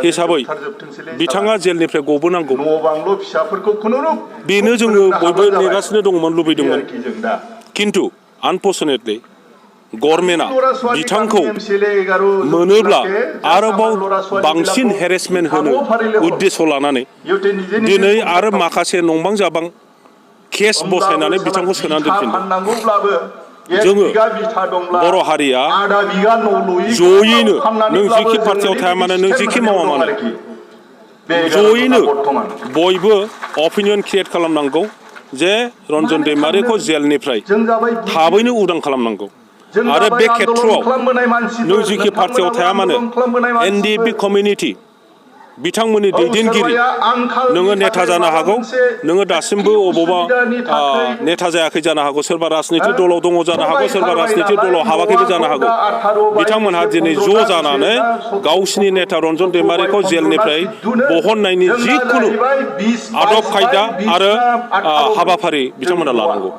हिसाबै बिथाङा जेलनिफ्राय गबोनांगौ बेनो जोङो बयबो नेगासिनो दंमोन लुबैदोंमोन खिन्थु आनफर्चुनेटलि गभर्नमेन्टआ बिथांखौ मोनोब्ला आरोबाव बांसिन हेरेसमेन्ट होनो उद्देश्य लानानै दिनै आरो माखासे नंबां जाबां केस बसायनानै बिथांखौ सोनानै दोनफिनदों जोङो बर' हारिया जयैनो नों जिखि पार्टियाव थाया मानो नों जिखि मावा मानो जयैनो बयबो अपिनियन क्रिएट खालामनांगौ जे रन्जन दैमारिखौ जेलनिफ्राय थाबैनो उदां खालामनांगौ आरो बे खेत्रआव नों जिखि पार्टियाव थाया मानो एनडिएफबि कमिउनिटि बिथांमोननि दैदेनगिरि नोङो नेता जानो हागौ नोङो दासिमबो अबावबा नेता जायाखै जानो हागौ सोरबा राजनितिक दलाव दङ जानो हागौ सोरबा राजनितिक दलाव हाबाखैबो जानो हागौ बिथांमोनहा दिनै ज' जानानै गावसिनि नेता रन्जन दैमारिखौ जेलनिफ्राय बहननायनि जिखुनु आदब खायदा आरो हाबाफारि बिथांमोना लानांगौ